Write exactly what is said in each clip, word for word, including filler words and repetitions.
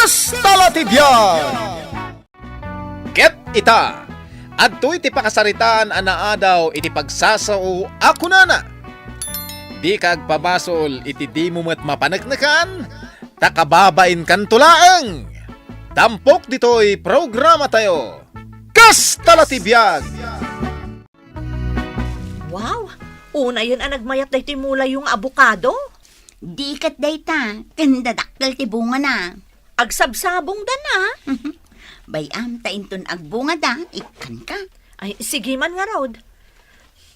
Kasta la ti biag! Ket ita, adtoy ti pakasaritaan a naadaw iti pagsasao a kunana, "Dika agpabasol iti dimo met mapaneknekan, ta kababainkanto laeng." Tampok ditoy programatayo, Kasta la ti biag! Wow! Unayen a nagmayat daytoy mulayo nga abokado. Di ket dayta, ken dadakkel ti bungana. Agsabsabongda na. Bay-am ta inton agbungada, ikkanka. Ay, sige man ngarud.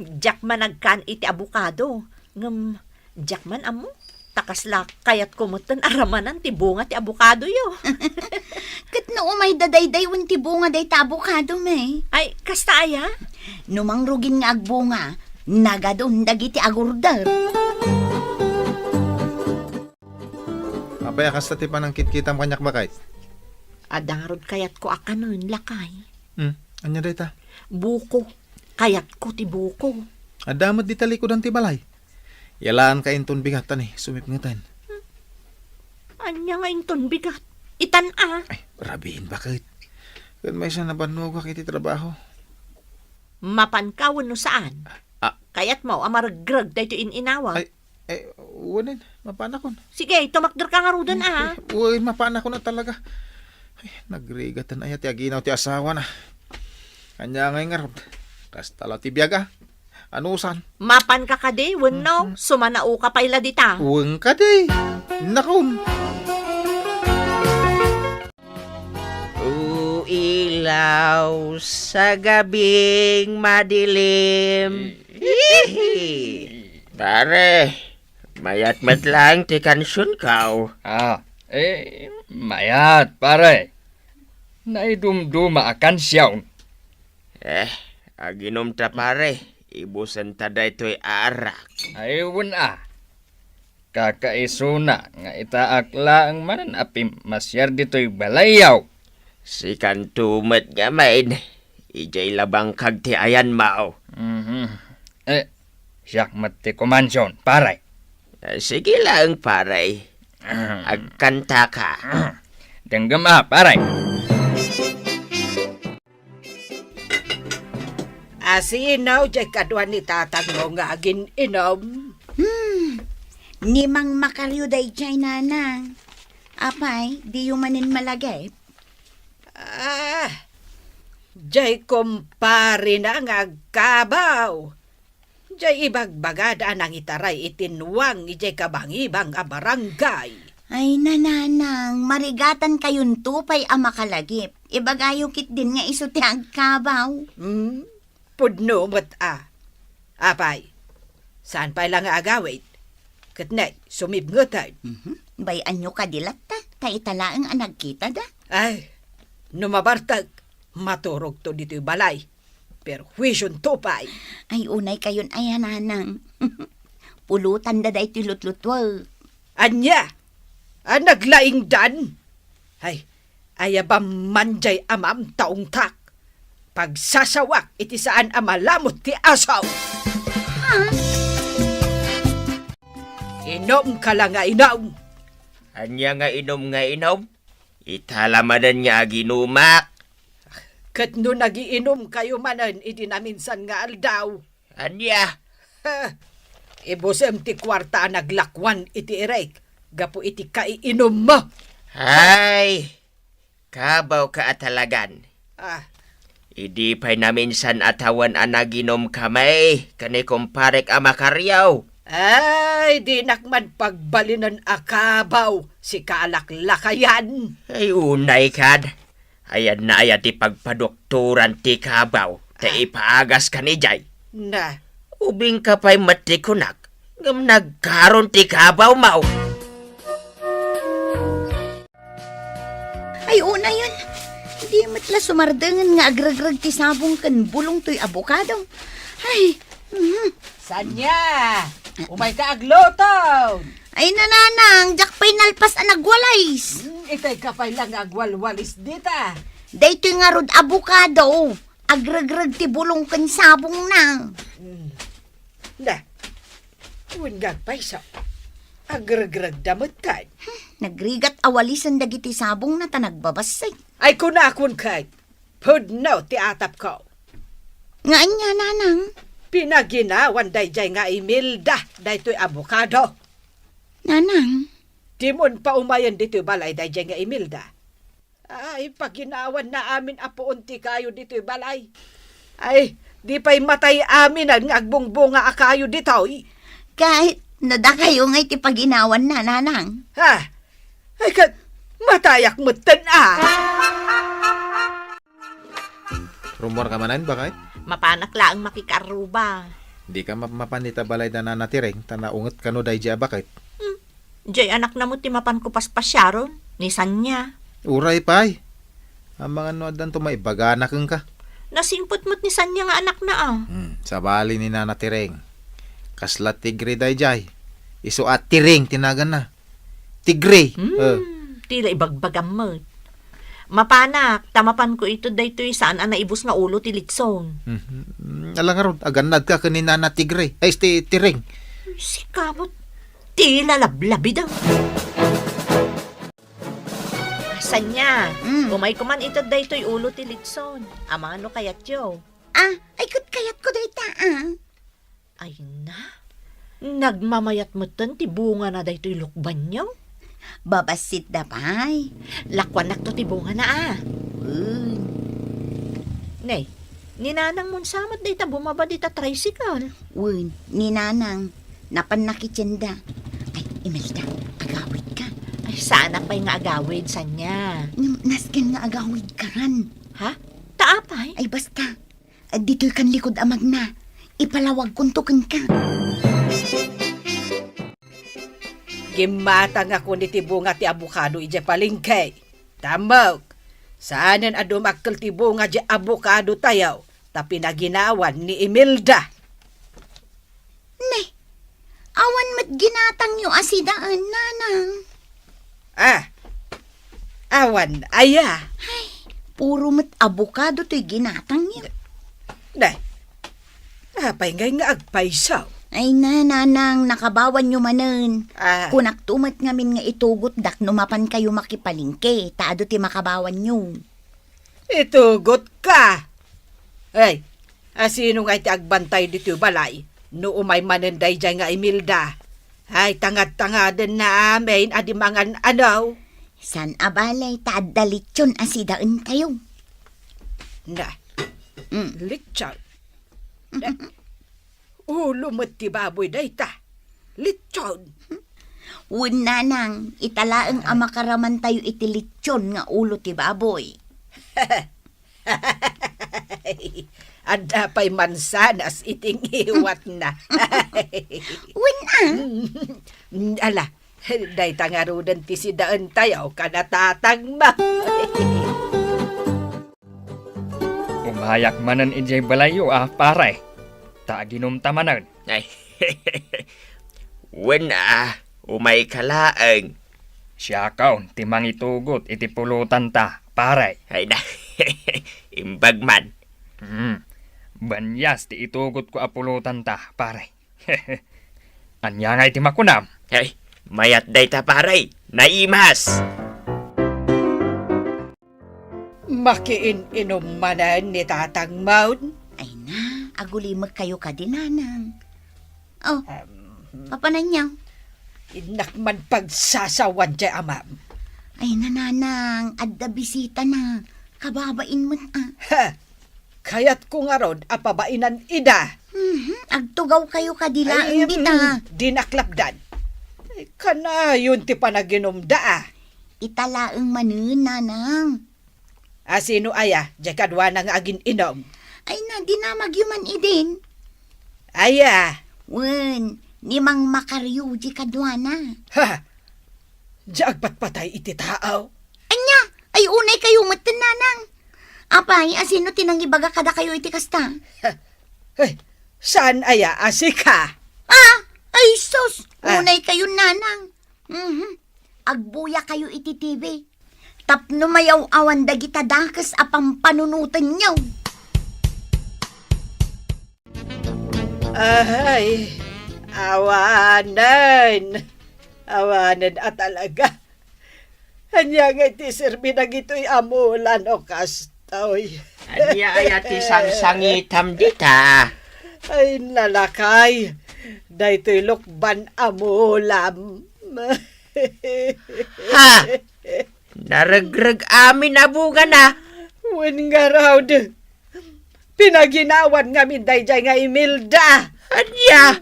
Diak man agkan iti abokado. Ngem, diak man ammo. Ta kasla kayatko metten a ramanan ti bunga ti abokadoyo. Ket no umayda daydiay wen ti bunga dayta abokado, may? Ay, kasta aya? No mangrugin nga agbunga, nagadon dagiti agurder. Apay a kasta ti panangkitkitam kaniak, baket? Adda ngarud kayatko a kanen, lakay. Hmm, ania dayta? Buko. Kayatko ti buko. Adda met dita likudan ti balay. Yalaanka inton bigat, ta ni, sumipngeten. Hmm. Ania nga inton bigat? Itan a. Ay, rabiin, baket. Ken maysa nabannogak iti trabaho. Mapanka wenno saan? Ah. Kayatmo a maregreg daytoy in-inawak? Ay, eh, wen, mapanakon. Sige, tumakderka ngaruden a. Wen, mapanakon a talaga. Ay, nagrigatan aya ti aginaw ti asawana. Ania ngay ngarud? Kasta la ti biag a. Anusan? Mapanka kadi, wenno, mhm, sumanaoka pay la dita? Wen kadi. Nakon. O ilaw sa gabing madilim. Pare, mayat met laeng ti kansionko. Ah, eh, mayat, pare. Naidumduma a kansion. Eh, aginom ta, pare. Ibusen ta daytoy a arak. Ay, wen a. Kakaisuna nga itaak laeng manen a pimmasiar ditoy balayyo. Sikanto met ngamin, idiay la bangkag ti ayanmo. Mhm. Eh, siak met ti kumansion, pare. Eh, sige laeng, pare. Agkantaka. Denggem a, pare. Asino diay kadua ni tatangmo nga agin-inom? Hmm, ni Mang Macario daydiay, nanang. Apay, diyo manen malagip? Ah, diay kumparena nga agkabaw. Diay ibagbagada a nangitaray iti nuang idiay kabangibang a barangay. Ay, nanang, marigatantayonto pay a makalagip. Ibagayo ketdin nga isu ti agkabaw. Hmm? Pudno met a. Apay, saan pay la nga agawid? Ket ne, sumipngeten. Mhm. Bay-anyo kadi latta, ta ita laeng a nagkitada. Ay, no mabartek, maturogto ditoy balay. Perhuisionto pay. Ay, unaykayon aya, nanang. Pulotanda daytoy lutlutuek. Ania? A naglaingdan? Ay, ayabam man diay amam ta ungtak. Pagsasawak iti saan a malamut ti asaw. Ha? Inumka la nga inum. Ania nga inum nga inum? Ita la manen nga aginumak. Ket no nagiinumkayo manen idi naminsan nga aldaw, ania? Ha! Ibusem ti kuarta a naglakuan iti irek gapu iti kaiinummo. Ay, kabawka a talagan. Ah. Idi pay naminsan a tawen a naginumkami ken ni kumparek a Macario. Ay, dinak man pagbalinen a kabaw, sikalaklakayan. Ay, unay kad. Ayanna aya ti pagpadoktoran ti kabaw, ta ah, ipaagaska idiay. Na. Ubingka pay met ti kunak, ngem nagkaron ti kabawmo. Ay, unayen. Di met la sumardengen nga agregreg ti sabong ken bulong toy abokado. Ay, mhm. Sanya, umayka agluto. Ay, nanang, diak pay nalpas a nagwalis. Hmm, itay ka pay lang agwalwalis dita. Daytoy ngarud abokado, agregreg ti bulong ken sabongna. Hmm. Da, wen gagpayso. Agregregda metten. Nagrigat a walisen dagiti sabongna ta nagbabassek. Ay, kunakon ket, pudno ti atapko. Nga ania, nanang? Pinaginawan daydiay nga Imelda daytoy abokado. Nanang? Dimon paumayen ditoy balay daydiay nga Imelda. Ay, paginawan na amin a puon ti kayo ditoy balay. Ay, di pay matay aminan nga agbungbunga a kayo ditoy. Ket no dakayo ngay ti paginawan na, nanang. Ha? Ay, ket matayak metten a. Rummuarka manen, baket? Mapanak laeng makikarruba. Dika mapmapan ita balay da Nana Tireng, ta naunget kano daydiay a baket. Hmm. Diay anakna met ti mapanko paspasiaron, ni Sanya. Uray pay. Amangan no addanto maibagana kenka. Nasingpet met ni Sanya nga anakna a. Hmm, sabali ni Nana Tireng. Kasla tigre daydiay. Isu a Tireng ti naganna. Tigre. Hmm, Eh. Ti la ibagbagam met. Mapanak, ta mapanko ited daytoy saan a naibus nga ulo ti litson. Mhm. Ala ngarud, agannadka ken ni Nana Tigre. Ay, ti Tireng. Sika met, ti lalablabida. Sanya, Mm. Umayko man ited daytoy ulo ti litson. Amangan no kayatyo. Ah, ay, ket kayatko dayta, ah. Ay na, nagmamayat metten ti bungana daytoy lukbanyo. Babassitda pay. Lakuannakto ti bungana a. Wen. Nay, ni Nanang Monsa met dayta bumaba dita tricycle. Wen, ni Nanang, napanna kitienda. Ay, Imelda, agawidka. Ay, saanak pay nga agawid, Sanya. Ngem nasken nga agawidkan. Ha? Ta apay? Ay, basta. Ditoy kan likud a magna. Ipalawagkonto kenka. Gimmatangakon iti bunga ti abokado idiay palengke. Tammek, saanen a dumakkel ti bunga diay abokado tayo, ta pinaginawan ni Imelda. Ne, awan met ginatangyo a sidaen, Nanang. Ah, awan aya. Ay, puro met abokado toy ginatangyo. Nay, apay ngay nga agpayso? Ay na, Nanang, nakabawanyo manen. Ah. Kunakto met ngamin nga itugotdak no mapankayo makipalengke, ta adu ti makabawanyo. Itugotka. Ay, asino ngay ti agbantay ditoy balay no umay manen daydiay nga Imelda? Ay, tangad-tangadenna amin a di mangan-ano. Saan a bale, ta adda litson a sidaentayo. Na, Mm. litson. Ulo met ti baboy dayta. Litson. Wen, Nanang, ita laeng a makaramantayo iti litson nga ulo ti baboy. Adda pay mansanas iti ngiwatna. Wen, a. Mm, ala, dayta ngaruden ti sidaentayo kada tatangmo. Umayak manen idiay balayyo a, pare. Ta aginumta manen. Ay, wen a, umayka laeng. Siakon ti mangitugot iti pulotanta, pare. Ay na, imbag man. Hmm. Banias ti itugotko a pulotanta, pare. Ania ngay ti makunam? Ay, mayat dayta, pare. Naimas. Makiin-inum manen ni tatangmon? Ay na, agulimekkayo kadi, Nanang. Oh, Em, papananyo? Innak man pagsasawan diay amam. Ay na, Nanang, adda bisitana. Kababain met a. Ha! Kayatko ngarud a pabainan ida. Mhm, agtugawkayo kadi laeng dita. Ay, mm, dinak lapdan. Ay, kanayon ti panaginumda a. Ita laeng manen, Nanang. A, sino aya, diay kaduana nga agin-inum? Ay na, dinamagyo man idin. Aya? Wen, ni Mang Makaryo diay kaduana. Ha! Diay agpatpatay iti tao? Ania? Ay, unaykayo metten, Nanang. Apay, a, sino ti nangibaga kadakayo iti kasta? Ay, saan aya a sika? Ah! Ay, sus! Ah. Unaykayo, Nanang. Mhm. Agbuyakayo iti T V. Tapno mayaw-awan dagita dakes a pampanunotenyo. Ay, awanen. Awanen a talaga. Ania ngay ti serbi dagitoy a mula no kastoy? Ania aya ti sangsangitam dita? Ay, nalakay. Daytoy lukban a mulam. Ha? Naregreg amin a bungana. Wen ngarud. Pinaginawan ngamin daydiay nga Imelda. Ania?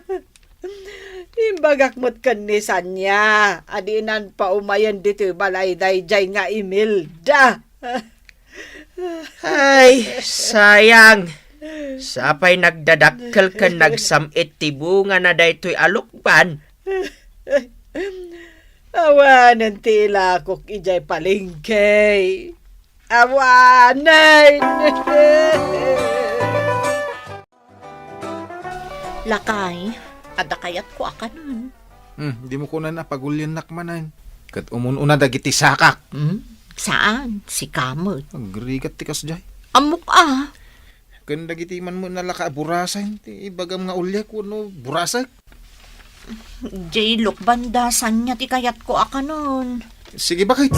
Imbagak met ken ni Sania a dinan paumayen ditoy balay daydiay nga Imelda. Ay, sayang. Sapay nagdadakkel ken nagsam-it ti bungana daytoy a lukban. Awanen ti ilakok idiay palengke. Awanen! Lakay, adda kayatko a kanen. Hmm, dimo kunan a pagulyennak manen. Ket umun-una dagiti sakak. Hmm? Saan? Sika met. Agrigat ti kasdiay. Ammok a. Ken dagiti man met nalaka a burasen, ti ibagam nga uliek wenno burasek? Jay lukban da, Sania ti kayatko a kanen. Sige, bakit?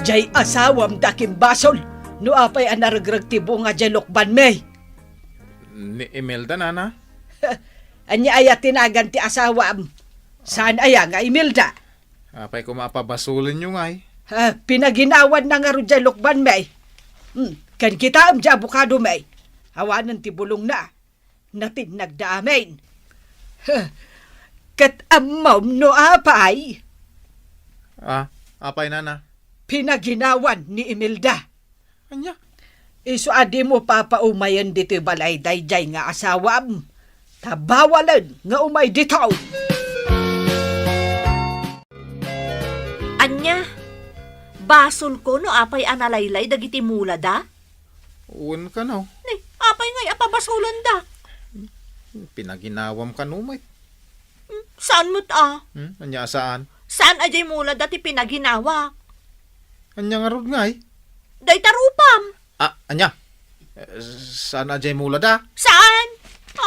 Jay asawam ti akimbasol no apay a naregreg ti bunga jay lukbanmi. Ni Imelda, nana? Ania aya ti nagan ti asawam? Saan aya nga Imelda? Apay koma a pabasolenyo ngay? Ha, pinaginawan na ngarud jay lukbanmi. Hmm, ken kitaem jay abokadomi. Awanen ti bulongna. Natinnag da amin. Huh, ket ammom no apay? Ah, apay, nana? Pinaginawan ni Imelda. Ania? Isu a dimo papaumayen ditoy balay daydiay nga asawam. Ta bawalen nga umay ditoy. Ania? Basolko no apay a nalaylay dagiti mulada? Wen kano. Ni, apay ngay a pabasolanda? Pinaginawam kano met. Hmm, saan met a? Hmm, ania a saan? Saan a jay mulada ti pinaginawak? Ania ngarud ngay? Dayta rupam. Ah, ania? Eh, saan a jay mulada? Saan?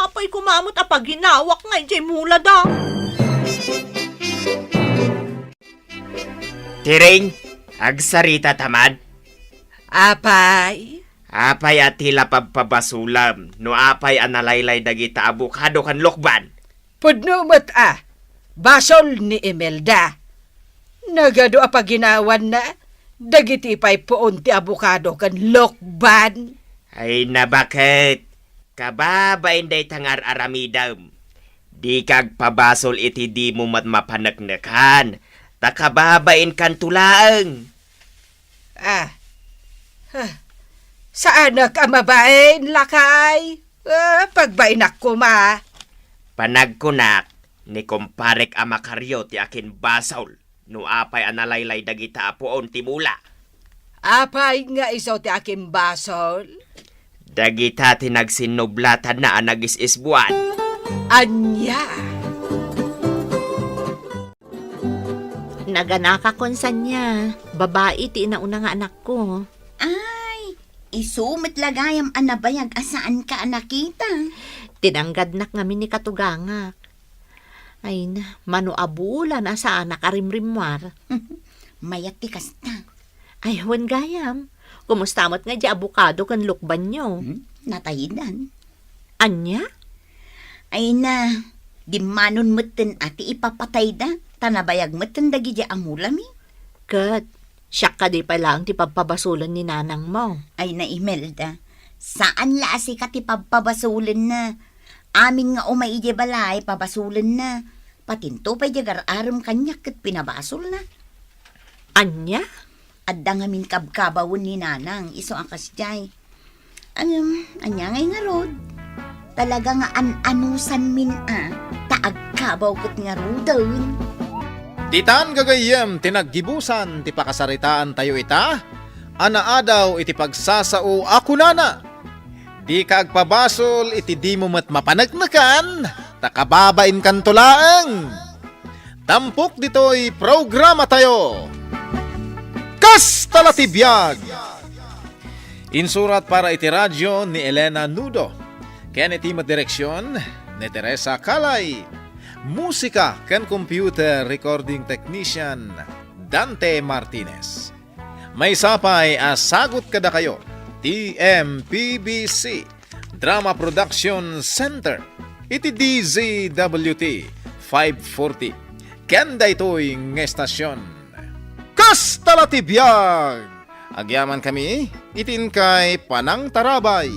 Apay koma met a paginawak ngay jay mulada? Tiring, agsarita ta man. Apay? Apay a ti la pabpabasolam no apay a nalaylay dagita abokado ken lukban? Pudno met a, basol ni Imelda. Nagadu a paginawanna dagiti pay puon ti abokado ken lukban. Ay, nabaket? Kababain dayta nga ar-aramidem. Dika agpabasol iti dimo met mapaneknekan, ta kababainkanto laeng. Ah. Huh. Saanak a mabain, lakay. Ah, pagbainak koma. Panagkunak, ni kumparek a Macario ti akinbasol no apay a nalaylay dagita a puon ti mula. Apay nga isu ti akimbasol? Dagita ti nagsinublatanna a nagis-isbuan. Ania? Naganakakon, Sania. Babai ti inauna nga anakko. Ay, isu met la gayam a nabayag a saanka a nakita. Tinanggadnak ngamin ni katugangak. Ay na, mano a bulan a saanak a rimrimmuar. Mayat ti kasta. Ay, wen gayam. Kumusta met nga di abokado ken lukbanyo? Hmm? Nataydan. Ania? Ay na, dimmanon metten a ti ipapatayda, ta nabayag metten dagiti amulami. Ket, siak kadi pay laeng ti pabpabasolen ni nanangmo? Ay na, Imelda, saan la a sika ti pabpabasolenna. Amin nga umay idiay balay, pabasolenna. Patinto pay diay gar-arem kaniak ket pinabasolna. Ania? Adda ngamin kabkabawen ni nanang, isu a kasdiay. Ngem, ania ngay ngarud? Talaga nga an-anusanmin a, ta agkabaw ket ngaruden. Ditan gagayyem ti naggibusan ti pakasaritaantayo ita, a naadaw iti pagsasao a kunana, "Dika agpabasol iti dimo met mapaneknekan, ta kababainkanto laeng." Tampok ditoy programatayo, Kasta la ti Biag! Insurat para iti radio ni Elena Nudo, ken iti madireksion ni Teresa Calay. Musika ken computer recording technician, Dante Martinez. Maysa pay a sagut kadakayo ti M P B C Drama Production Center iti D Z W T five forty. Ken daytoy nga estasion. Kasta la ti biag! Agyaman kami iti inkay panangtarabay.